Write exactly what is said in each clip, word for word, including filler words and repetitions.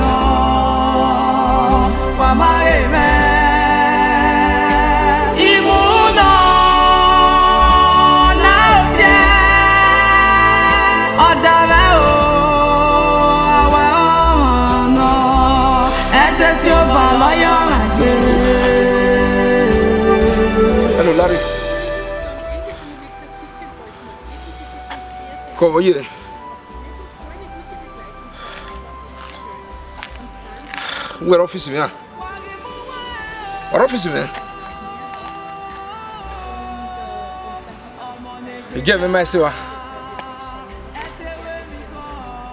nọ, wa ma ghe mwẹ. Imu nọ na siẹ, ọ da mwẹ o, a wa ọmwa nọ, ẹdẹ si oba lọ yọ mwẹ gbe. Hello, Larry. Kọ vbe ye? Wẹ ọre ọfisi mwẹ ra? Ọre ọfisi mwẹ? Gie mwẹ ma ẹse wa.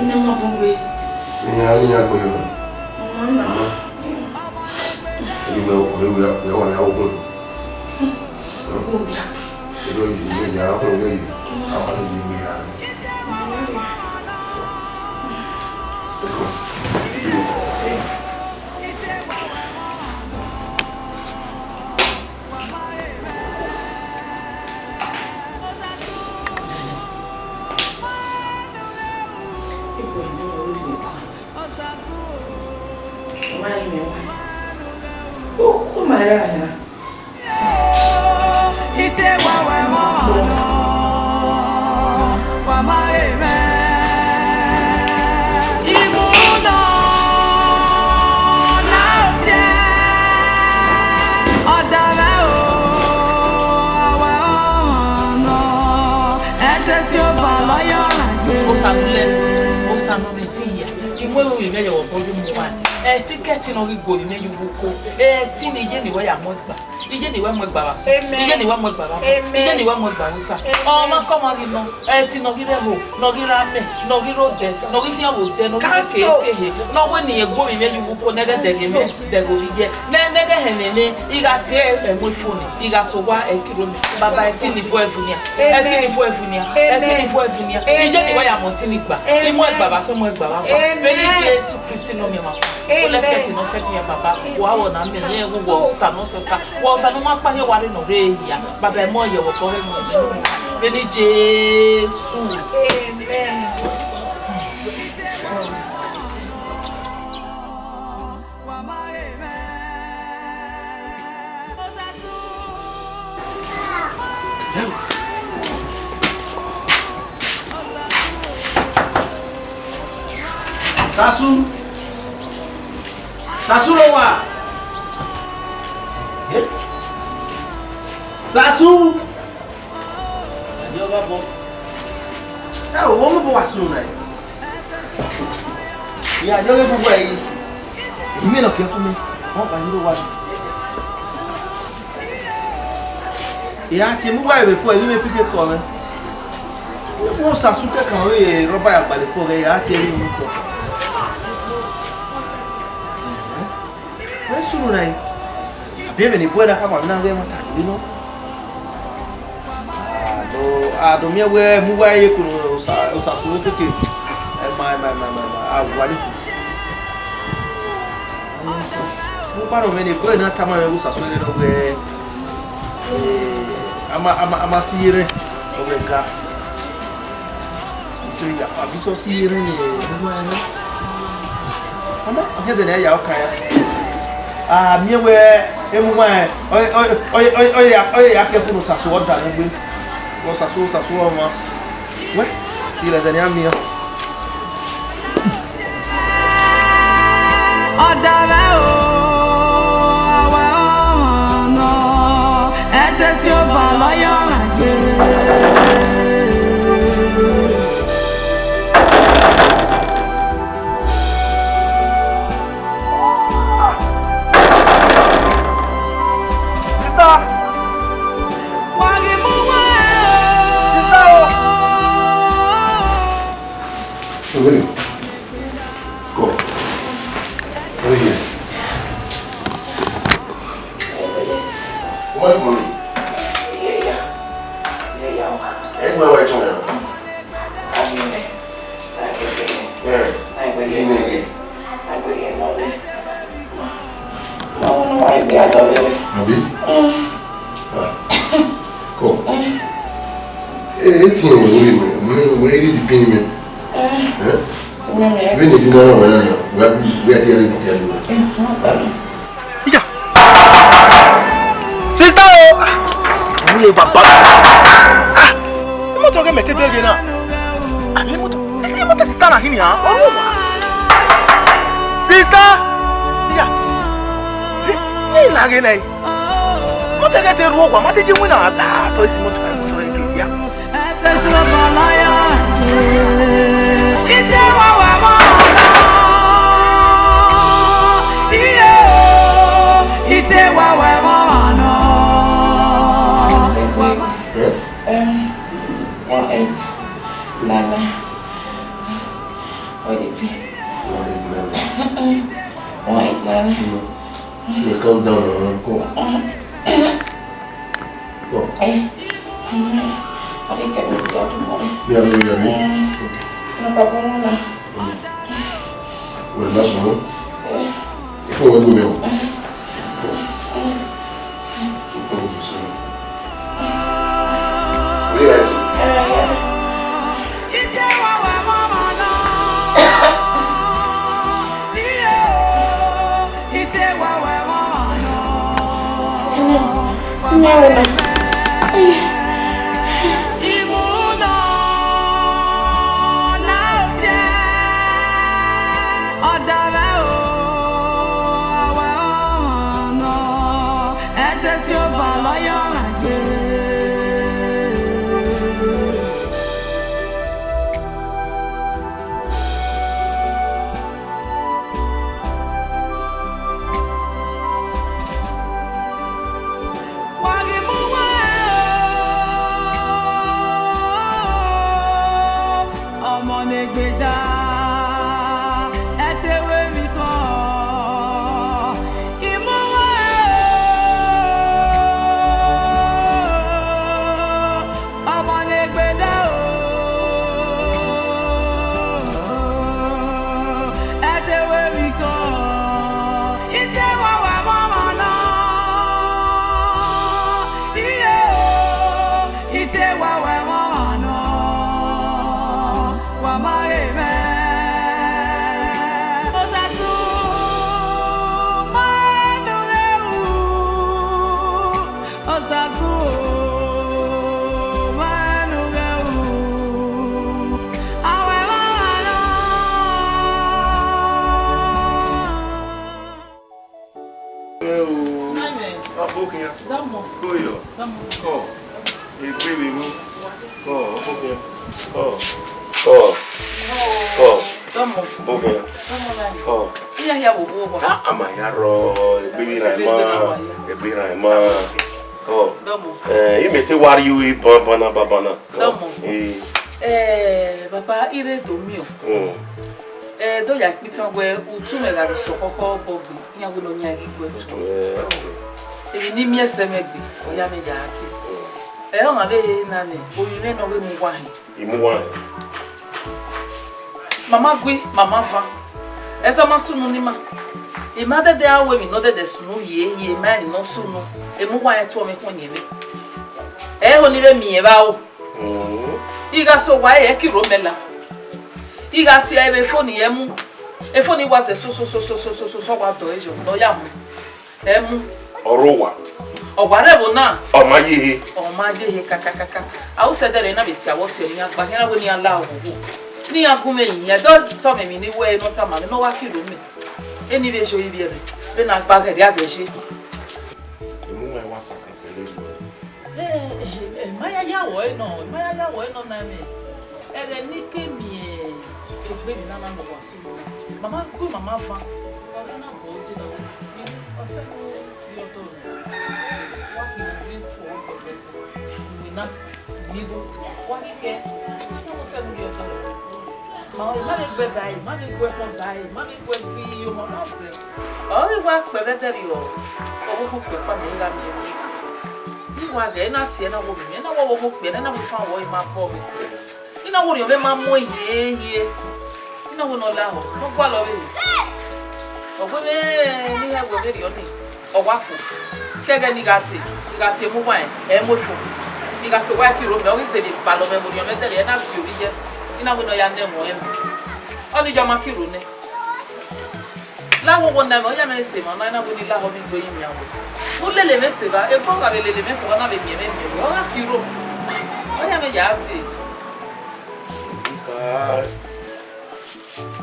Ine ma bun gbe. Iran, iran gbe yo. Mama na. Iwe, iwe, iwe wa na wo gun. Ero yi, ero yi, a ko ero yi. A ma le yi mi ya. Osa ne ọ lẹ ẹtin, Osa ne ọ mwẹ ẹtin hia, I mu ẹvbo vbe imẹ ye ọvbokhan ghi mu uwa. Ẹtin ke ẹtin ne ọ ghi gu ovbi mwẹ ye uwu uko, ẹtin ne iye ne wẹ ya mu ẹgba, iye ne wẹ mu ẹgba vbe asọn, iye ne wẹ mu ẹgba vbe afo, iye ne wẹ mu ẹgba vbe ota. Ọmwa ke ọmwa ghi nọ, ẹtin ne ọ ghi rre ẹvbo, ne ọ ghi rre amẹ, ne ọ ghi rre odẹ, ne ọ ghi khian vbe odẹ, ne ọ ghi rre ekehe, ne ọ wẹ ne irẹn gu ovbi mwẹ ye uwu uko, ne ẹghẹ dẹghe mwẹ, dẹghe ovbi iye, ne, ne ẹghẹ hẹn mwẹ, I gha tie ẹmwẹ ifo ni, I gha sẹ owa ẹki rre mẹ. Baba, ẹtin ni vuẹ ẹvbo nian, ẹtin ni vuẹ ẹvbo nian, ẹtin ni vuẹ ẹvbo nian. Iye ne wẹ ya mu ẹtin ni gba, I mu ẹgba vbe asọn, I mu ẹgba vbe avan. Vbene Jesu Kristi ne ọ miẹn ọmwa fua, u lẹ ẹtin ne ọ sẹtin ya, Baba, wa vbe ọna miẹn, irẹn vbe uwu Osa ne ọ sẹ osa, wa Osa ne ọ ma kpa hin, wa rre ne ọ rre hia. Baba, ẹmwẹ ọ ye vbe obọ mwẹ, vbene Jesu. Amen. Sasu! Sasu rre owa! Eh? Sasu! Ẹ, wo mu bu wa sunu na. Ya, yo, yo, bu wa yi. Imi nọ ke comment. Ọ ba yiro wa. Ya tie mu wa ebe fo, imi pick call mwẹ. Wo Sasu ke kan we rọba ya gbalẹ fo ghe, ya tie ri mu ko. Wẹ sunu na yi. Abi ẹmwẹ ne I bu ẹre na khama na ghe ẹmwata do nọ. Ado, ado miẹn wẹ mu uwa ye kunu Osa, Osasu keke. Ẹma, ẹma, ẹma, ẹma, ẹma, a wa ni. Mo kpa nọ mwẹ ne I bu ẹre na tama mwẹ Osasu ẹre nọ wẹ, eh, a ma, a ma, a ma si ye rẹn, ọ wẹ ga. Abi tọ si ye rẹn ni, ẹ, ẹ, ẹ. Ama, ọ gẹdẹ ne a ya ọka ya. A miẹn wẹ, emu wa, ọ, ọ, ọ, ọ, ọ, ya, ọ ya ke kunu Osasu, ọ da mwẹ gbe. Osasu, Osasu, ọmwa. Wẹ, ti lẹ ẹdẹ ne a miẹn. Ọ da mwẹ o, ọ wẹ ọmwa nọ, ẹdẹ si obọ lọ yọ mwẹ gbe. Sister! Sister o! Come. Come here. What, mommy? Ẹ gbẹn wa ẹtọn rẹ. Ẹ, ẹ, ẹ. Abi? Ah. Come. Ẹ, ẹ ti rẹn wẹ, wẹ, wẹ, wẹ, wẹ, ẹ di pin mẹ. Ẹ? Vbene I na rẹn wẹ na nian, wẹ, wẹ a ti rẹn wẹ. Iya. Sister o! Ah, ẹ baba. Ah, imoto ghe mẹ te deghe na. Ah, imoto, imoto sister na hini a, ọ rre owa. Sister! Iya. Ẹ, ẹ laghe nẹ. Imoto ghe te rre owa, ma te yi winna, ah, tọ isi imoto, imoto ghe ya. Um, one eight nine nine. O D P. One eight nine nine. One eight nine nine. Mm. You calm down now, come. Come. Eh, mm, I think I missed the other one. Yeah, yeah, yeah, yeah. Eh, okay. No, Papa, no, no. Mm. Well, that's all. Eh. If I were to know. Eh. Come. Mm. Come, sir. Realize. Eh, yeah. Ọmọ ne gbe da, ẹ te wẹ emwi kọ, imọ wa o, ọmọ ne gbe da o, ẹ te wẹ emwi kọ, ite wa wẹ ọmọ na, iye o. Ite wa wẹ ẹmwẹ ọmwa nọ, wa ma re mwẹ. Osasu ma nu ghẹ ru, Osasu ma nu ghẹ ru, a wẹ ẹmwẹ ọmwa nọ. Ẹ o. Amen. Ọkpọkhian. Dọmọ. Koyọ. Dọmọ. Kọ. Egbe vbe ru. Kọ, ọkpọkhian. Kọ. Kọ. Kọ. Dọmọ. Ọkpọkhian. Dọmọ na. Kọ. Iran hia vbe owa owa. A, a ma ya rrọọ, egbe vbe iran ma. Egbe iran ma. Kọ. Dọmọ. Eh, imẹ te wa rrie ue banbanna, banbanna. Dọmọ. Eh. Eh, baba, I rre do miẹn. Mm. Eh, do ya kpitan wẹẹ, utu mwẹ gha rre sẹ ọkhọkhọ obọ gbe. Iran wẹ ne ọ yan ghi gu ẹre tuẹ. Emwi ne I miẹn sẹ mwẹ gbe, ọ ya mwẹ ya dee. Ẹ, ọmwa vbe ehe na nẹ, orinmwẹ ne ọ vbe mu uwa hin. I mu uwa hin. Mama gui, mama van. Ẹzọ ma sunu ne ima. I ma dẹdẹ a ru emwi ne ọ dẹdẹ sunu ye, ye ma emwi ne ọ sunu. Emu uwa rẹn tuẹ mwẹ khuọnnyẹ mwẹ. Ẹ ho ne I vbe miẹn vbe aro. Mm. I gha sẹ owa ẹre, ẹ ki rho mẹ la. I gha tie ẹre vbe efo ne irẹn mu. Efo ni wa zẹ sosososososo, wa dọ ẹre yọ, ne ọ ya mu. Ẹ mu. Ọ rre owa. Ọ wa rre ẹvbo na. Ọ ma ye ehe. Ọ ma ye ehe kakakaka. A u sẹ ẹdẹrẹ na vbe tie avbe ọse ne iran gba, iran wẹ ne iran la owowo. Ne iran gu mwẹ yin, ẹ do tọ mwẹ emwi ne I wẹ ne ọ tama mwẹ, ne ọ wa ki rho mẹ. Eni vbe ezo ivbi ẹre, vbene a gba ghẹ rria ghẹ ye. Emu mwẹ wa sakan sẹ ẹre. Eh, eh, eh, ma ya ya wọ ẹre nọ, ma ya ya wọ ẹre nọ na mwẹ. Ẹghẹ ne I ke miẹn egbe emwi nana ne ọ wa sunu na, mama gui, mama van, ọ rre na bọ odẹ na, ọ sẹ ne u rrie ọdọ nẹ, wa khin ne u rhie fo ọgbẹgbẹ, uwẹ na, ne igho, wa ghi kẹ, ọ sẹ ne u rrie ọdọ nẹ. Ma, I ma vbe gu ẹe ba ẹre, I ma vbe gu ẹe khọn ba ẹre, I ma vbe gu ẹe gbe iye ọmọ na zẹ. Ọ ghi wa kpẹ vbe ẹdẹrriọ, ọ vbe okhuo kpẹ ọkpa mẹ gha miẹn vbe. Ne I wa ghẹ, I na tie, I na wo miẹn, I na wo okhuo kpẹ, I na wo fan wọ, I ma bọ mwẹ. I na wo orhiọn mwẹ ma mu ẹre ye ye. I na wo ne ọ lahọ, ne ọ gualọ vbe. Ọ wẹ vbe ne I hẹ wẹ vberriọ nii. Ọ wa fo. Ke ẹghẹ ne I gha te, I gha tie mu uwa rẹn, ẹ i mu efo. I gha sẹ owa ẹre ki rho mẹ, ọ ghi zẹ vbe kpalọ mwẹ vbe orhiọn mwẹ dẹrriọ, ẹ na gie ovbi ye, I na wẹ ne ọ ya nẹ ẹmwẹ ọnrẹn. Ọnii ya ma ki rho nẹ. La wo wo na mwẹ, ọ ya mwẹ sẹ emwa na, I na wẹ ne I lahọ ne I gbe yi miẹn wẹ. Ne u lele mwẹ sẹ evba, egbe ọ gha vbe lele mwẹ sẹ evba na vbe miẹn mwẹ miẹn wẹ, ọ gha ki rho. Ọ ya mwẹ ya tie.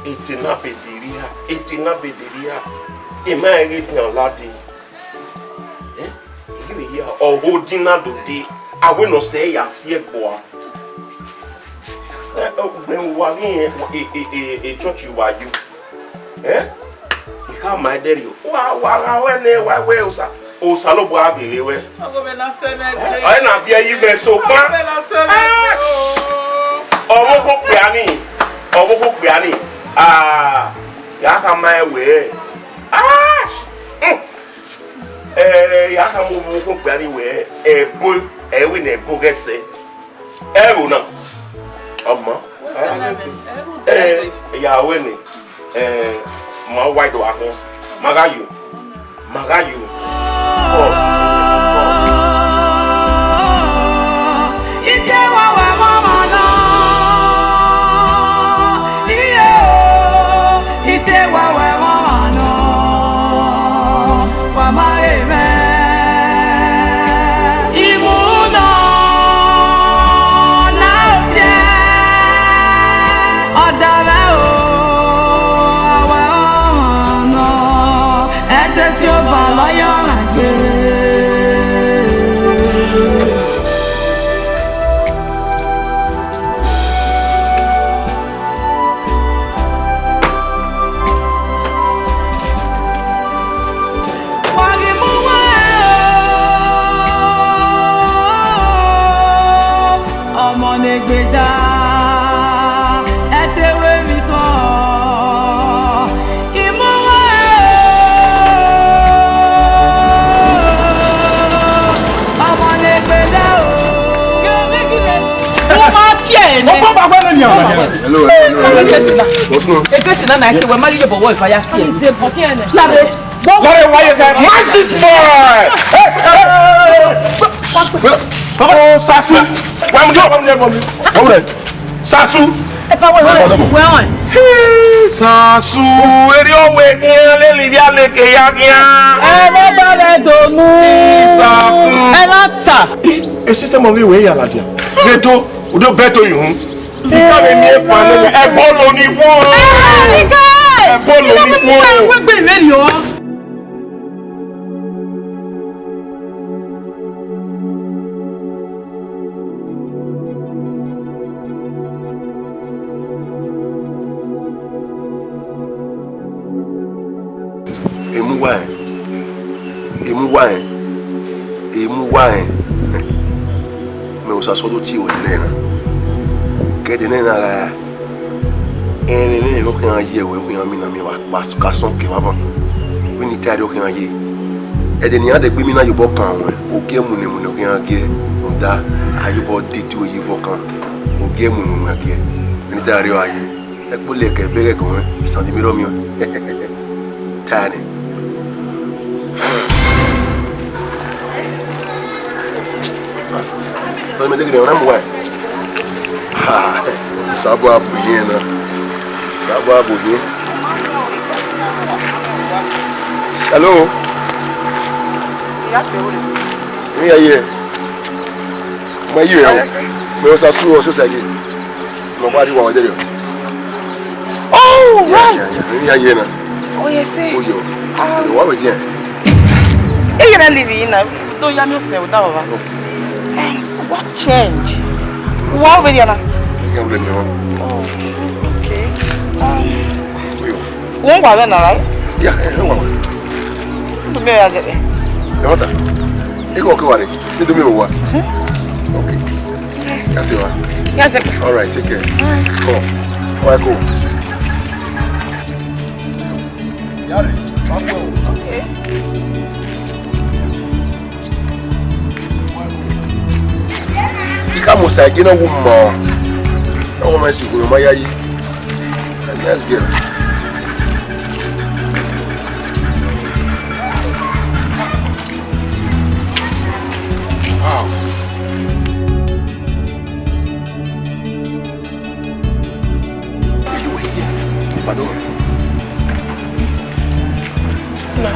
Ete na bede rhia, ete na bede rhia, emwa ẹre ghe dian lade. Eh? I ghi vbe hia, ọ ho odin na do de, a wẹ ne ọ sẹ ya si ẹgbua. Eh, ugbẹn uwa ghi rẹn, e, e, e, e church wa yo. Eh? I kha ma ẹdẹrriọ. Wa, wa gha wẹ nẹ, wa wẹ Osa, Osanobua gha gele wẹ. Ọgọ mwẹ na sẹ mwẹ gbe. Ọre na viẹ yi mwẹ sokpan. Ọgọ mwẹ na sẹ mwẹ gbe o. Ọvbokhan okpia ni, ọvbokhan okpia ni. Ah, ya khama ẹre wẹ. Ah! Hmm. Eh, ya khama ọvbokhan okpia ni wẹ, ẹbo. Ẹ wẹ ne ẹbo ghẹ sẹ. Ẹ vbo na? Ọmọ. Ẹ, ya wẹ ne. Ẹ, ma wa do akhin. Ma gha yo. Ma gha yo. Ite wa wẹ mama nọ. Iye o. Ite wa wẹ mama nọ. Wa ma re mwẹ. Imu nọ na ofiẹ. Ọdọ mwẹ o. Wa wẹ mama nọ. Ẹdẹ si obọ lọ yọ gha gbe. Wa ghi mu uwa o, ọmọ ne egbe da, ẹ te wẹ emwi kọ. Imu uwa o, ọmọ ne egbe da o. Wọ́n máa kí ẹ̀ ní. Ọkọ bàbá rẹ̀ ni àwọn. Hello, hello, hello, hello. Ege tina. What's wrong? Ege tina na ke wẹ ma yọ bọwọ ifa ya kí ẹ. Lare. Lare, why you guys? Match this boy! Hey, hey, hey, hey. Oh, Sasu. Why you come there for me? Come there. Sasu. Ẹ pa wẹ wẹ wẹ wọn. Sasu, eri owe ni leli via leke ya gia. Ẹ vẹ ba rẹ donu. Sasu. Ẹ na sa. A system of the way ya ladia. They do, we do better you. Ika vbe miẹn efa nẹ, ẹbọ lo ni wọ. Ẹbọ lo ni wọ. Wẹ gbe vberriọ. Emu uwa rẹn, emu uwa rẹn, emu uwa rẹn. Mẹ Osasu do tie wẹ nẹ na. Ke ẹdẹ nẹ na gha ra. Ẹnrẹn nene ne ọ khian ye ẹvbo, ọ khian mina miẹn vbe asọn ke vbe avan. Vbene I tae rre ọ khian ye. Ẹdẹ ne iran dẹ gbe mina ye obọ kan ruẹn, ogie munẹ munẹ ọ khian gie, rhunmwuda a ye obọ de ituẹ ye vbe ọkan, ogie munẹ munẹ a gie. Vbene I tae rre ọ gha ye. Ẹkpo lẹ kẹ ẹbẹghe ẹgọn mwẹ, isan di mi rrọọ miẹn ọẹn. Tae nẹ. Ọni mẹ degede ọna mu wa. Ha, Sabu abu yẹn na. Sabu abu yẹn. Hello. Iya te wele. Iya ye. Ma ye o. Mẹ Osasu, Osasu ye. Mo ba di wa wa dere. Oh, yeah, right. Yeah, yeah. Eni a ye na. Oh, yes, sir. Oh, yo. Um, yo, what we there? He gonna leave you now. Do ya mi o se o da baba. Um, what change? What we there na? You can really know. Oh, okay. Um, oh, yo. Wọ́n wà bẹ́ẹ̀ náà, right? Yeah, yeah, wọ́n wà. Ndumi ya zẹkẹ. Ẹ wọ́n ta. Ẹ kọ́ kí wà rẹ̀. Ndumi wà. Okay. Ya se wa. Ya zẹkẹ. All right, take care. Bye. Cool. All right, cool. Okay. Ika musa ẹgie na wu mọ. Ọmọ mẹ si hu ma ya yi. A nice girl. Wow. Pardon. Na,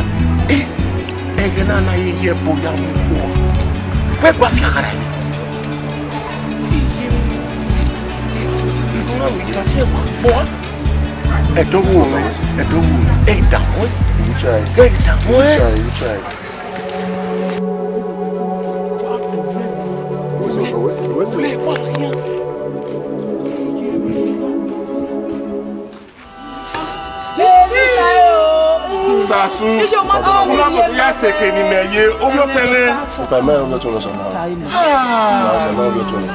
eh, ẹghẹ na na ye ye ẹbọ ya mu khuo. Wẹ gba fi aghara ẹmwẹ. Iye, iye, iye, iye, iye, iye, iye, iye, iye, Ẹdọwọ, ẹdọwọ, ẹ dààmú ẹ. You try. Ẹ dààmú ẹ. You try, you try. What's up? What's, what's up? Sasu, ọmọ ọkùnrin àgbẹ̀ tó yà sẹ̀kẹ̀ ni mẹ̀ yé, ó bí ó tẹ́lẹ̀. Ọ̀tá mẹ́rin ó bí ó tún lọ sọ̀rọ̀. Ah. Ọ̀tá mẹ́rin ó bí ó tún lọ.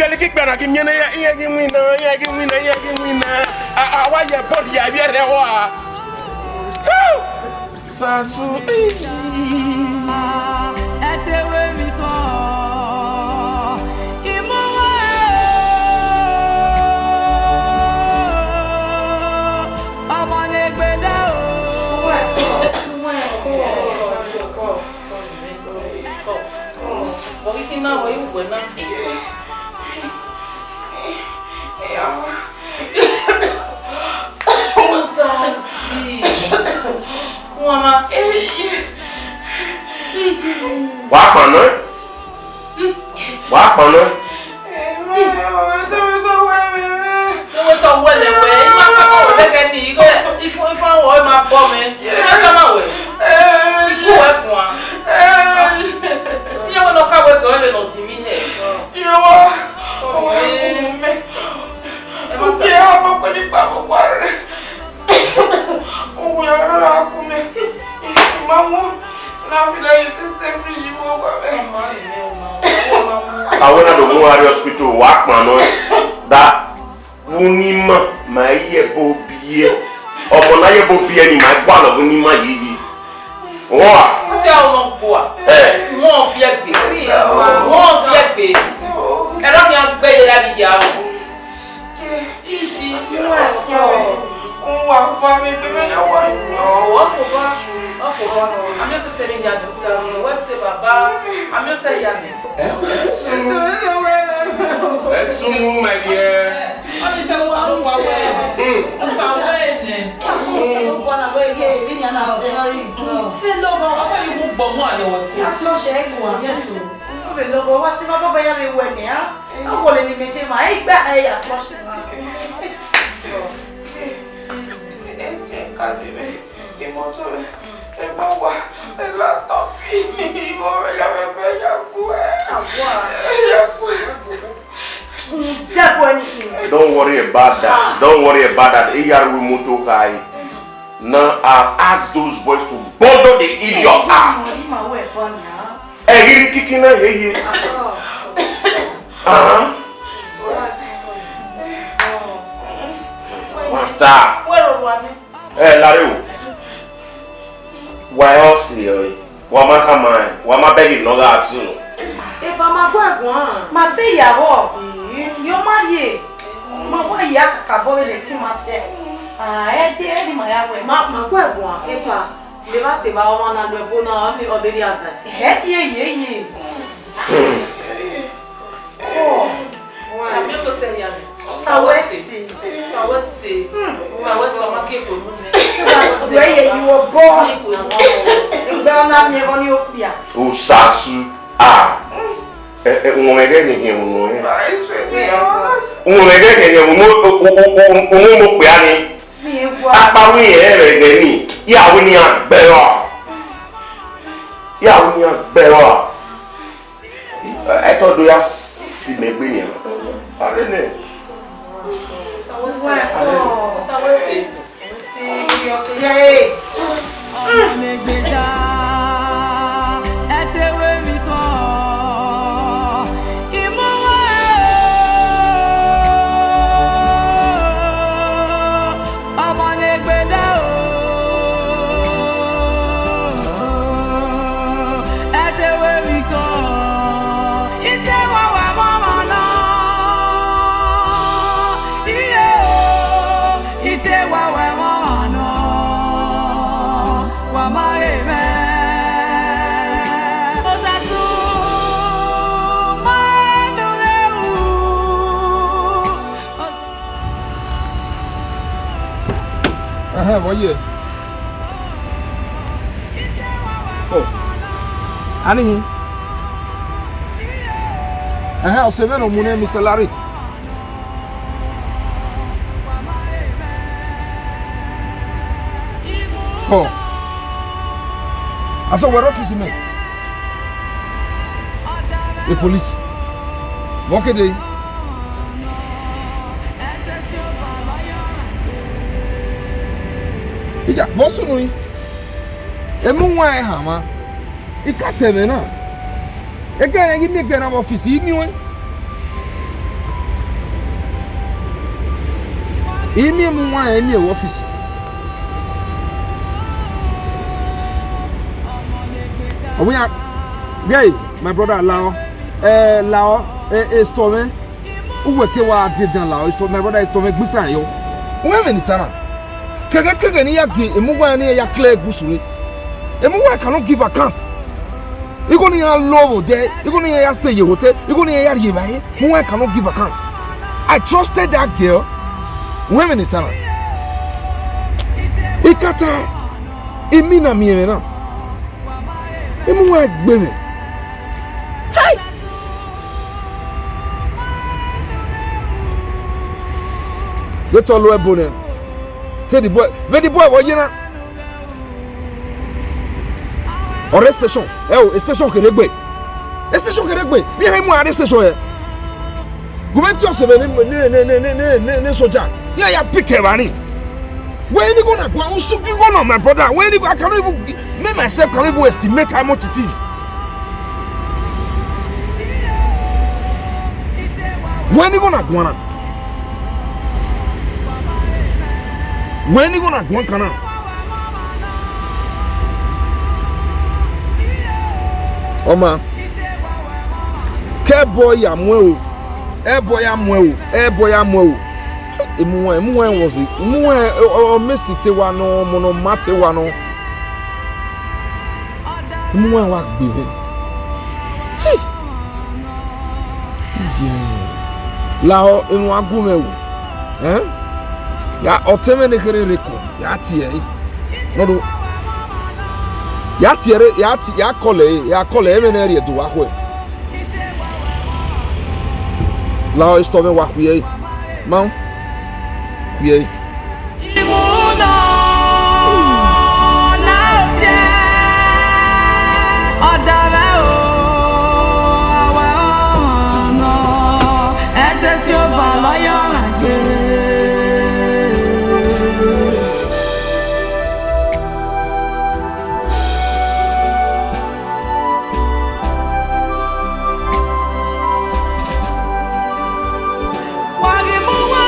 Ẹni kí gbẹna kí miẹn ne iran ghi winna, iran ghi winna, iran ghi winna. A, a wa ye ball ya vbiẹ rẹ wa. Sasu. Ẹdewe mi kọ, imọwa ọmọ ne gbẹdẹ o. Vbe ọ ghi khin na wẹ, I uwẹ na. Udazi. Uwama. Wa kpan nọ? Wa kpan nọ? Te wẹ te ọ wẹ mẹ wẹ, ima kpọkọ wẹ gẹgẹ ni, ighe ifan, ifan wẹ ọ ma bọ mẹ. Ima tama wẹ. Iku wẹ guan. Iye wẹ ne ọ ka wẹ sẹ ọnrẹn vbene ọ dinmwi hẹ. Iyọnmwa, ọ wa gu mẹ. Ẹ ma ta. Ugie a ma kpe ni kpa vbe owa rre. Uwẹ ọre ọ ra gu mẹ. I ma wọn, na fi la ye te se fridge vbe owa mwẹ. Ọ ma rẹn mwẹ, ọ ma wọn, ọ ma wọn. Avbe na do mu uwa rrie hospital, wa kpan nọ da. Vbe unu ima ma i ye ẹbọ biẹ. Ọmọ ne a ye ẹbọ biẹ ni ma gualọ vbe unu ima yi yi. Wọ́n wà. Wọ́n ti àwọn ọmọ gbọ́ à. Ẹ. Wọ́n fi ẹgbẹ́. Wọ́n fi ẹgbẹ́. Ẹ̀rọ mi á gbẹ́ yẹ lábí ìyá o. Ishi, inú ẹ̀ fọ́. Òun wà fún mi pé mẹ́jọ wà nínú. Wọ́n fò bá. Wọ́n fò bá. Àmì òtútù ẹni ìyá mi. Wọ́n ṣe bàbá. Àmì òtútù ẹ̀yà mi. Ẹ sùn. Ẹ sùn, my dear. Ọ ni sẹ Osa ló wa wẹ. Mm. Osa wẹ nẹ. Osa ló wa na wẹ ye, mi ni ana sẹ. Sorry. Fẹ lọghọ. Ọtọ yìí mú gbọmọ ayọ wẹ. Ya flush ẹ kua. Yes o. Ó fẹ lọghọ, wa si ma bọbọ ya mi wẹ nẹ, a? A wọlé ni mẹ ṣe ma, ẹ gba ẹ ya flush. Ẹ ti ẹ ka dé mẹ. Imoto rẹ, ẹ ma wa, ẹ la tọ fi, iwọ rẹ ya mẹ bẹ ya gu ẹ. Awa. Ya gu ẹ. Don't worry about that. Don't worry about that. Iyaru imoto khai. Now I've asked those boys to bundle the idiot out. Ẹ ghi rhie kiki na ye ye. Ahan. Wata. Wẹ ro wa ni. Ẹ, lare o. Wa ẹ ọ si ẹre. Wa ma khama ẹn. Wa ma bẹghe ne ọ gha zun. Eva ma gu ẹguan. Ma te ya vbọ. Yo ma ye. Ma wa ya kakabọ vbe ne te ima sẹ. Ah, ẹ de, ẹ de ma ya wẹ. Ma, ma gu ẹguan. Eva, levba sẹ evba ọmwa na lu ẹbo na, ọ vbe, ọ vbe rhie advice. Ẹ ye, ye, ye. Hmm. Oh. Àmì òtútù ẹ̀yà mi. Sawẹsi. Sawẹsi. Hmm. Sawẹsi, ọmọ kí èkó nù mí. Wẹ ye yi wọ bọ. Ọmọ èkó nù mí. Ìgbà ọ̀nà mi ẹ̀rọ ni ó pìà. Osasu. Ah. Ẹ, ẹ, wọn ẹgẹ ni yẹn wọn yẹn. Wọn ẹgẹ ni yẹn wọn, wọn, wọn, wọn, wọn pè á ni. Akpa wẹ yẹn rẹ ẹgẹ ni. Yà wẹ ni a gbẹ rọ. Yà wẹ ni a gbẹ rọ. Ẹ tọ do ya si mẹ gbe nian. Are nẹ. Sawẹsi. Sawẹsi. Serious. Yeah. Ọmọ ẹgbẹ̀dá, ẹ tẹ̀wé mi kọ́. Ìmọ̀wé o, ọmọ ẹgbẹ̀dá o, ẹ tẹ̀wé mi kọ́. Ite wa wẹ mama na. Iye o, ite wa wẹ mama na. Wa ma re mẹ. Osasu, ma do le wu. Ẹhẹn, vbọ ye? Oh. Anihin. Ẹhẹn, ọ sẹ vbene ọ mu nẹ, Mister Larry. Ọ. Asọ wẹ rre ọfisi mẹ. E police. Vbọ kede? Iya, vbọ sunu rin? Emu wan ẹre hanmwa. I ka ta ẹmwẹ na. Ẹghẹ ne I miẹn ẹghẹ na vbe ọfisi, I miẹn ọẹn. I miẹn emu uwa rẹn, I miẹn vbe office. Ọ wẹ iran, ghe, my brother, lahọ, eh, lahọ, eh, Esitọmwẹ, uwẹ ke wa diedan lahọ, Esitọ-, my brother, Esitọmwẹ gbe isan yọ. Wẹ ẹmwẹ ne I ta na? Kẹghẹ kẹghẹ ne I ya gie emu uwa rẹn ne iran ya clear egusu re. Emu uwa rẹn cannot give account. Igho ne iran lo vbe odẹ, igho ne iran ya stay ye hotel, igho ne iran ya rhie evbare, emu uwa rẹn cannot give account. I trusted that girl. Wẹ ẹmwẹ ne I ta na? I ka ta, I miẹn na miẹn ẹmwẹ na. Emu uwa rẹn gbe mwẹ. Hey! Vbe te ọ lo ẹbo nẹ? Te the boy, vbe the boy vbe ọ ye na? Ọ rre station, ẹ o, station kherhe egbe. Station kherhe egbe, iran mu aro rre station hẹ. Gu mwẹ tie ọse vbe ne, ne, ne soja, iran ya pick evba ni. Wẹ ne igho na guan, usu gu igho na, my brother. Wẹ ne igho, I cannot even gi-, me myself cannot even estimate how much it is. Wẹ ne igho na guan na. Wẹ ne igho na guan kan na. Ọ ma, ke ẹbọ ya mu ẹre o, ẹbọ ya mu ẹre o, ẹbọ ya mu ẹre o. Emu uwa, emu uwa was, emu uwa, ọ, ọ, ọ mesi te wa nọ, ọmọ ne ọ ma te wa nọ. Emu uwa wa gbe mwẹ. Hey! Iye. Lahọ, erhunmwu a gu mwẹ o. Ẹn? Ya, ọtẹn mwẹ ne kherhe rre kọ, ya tie ẹre. Nọdo. Ya tie ẹre, ya ti, ya kọlẹ ẹre, ya kọlẹ ẹre, ẹmwẹ ne ẹ rhie do wa khuẹ. Lahọ, Esitọmwẹ, wa khuiẹ ẹre. Ma khuiẹ ẹre. Imudo na osiẹ, ọdọ mwẹ o, awẹ ọmọ, ẹ te si obọ lọyọ gha gbe. Wa ghi mu uwa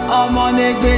o, ọmọ ne egbe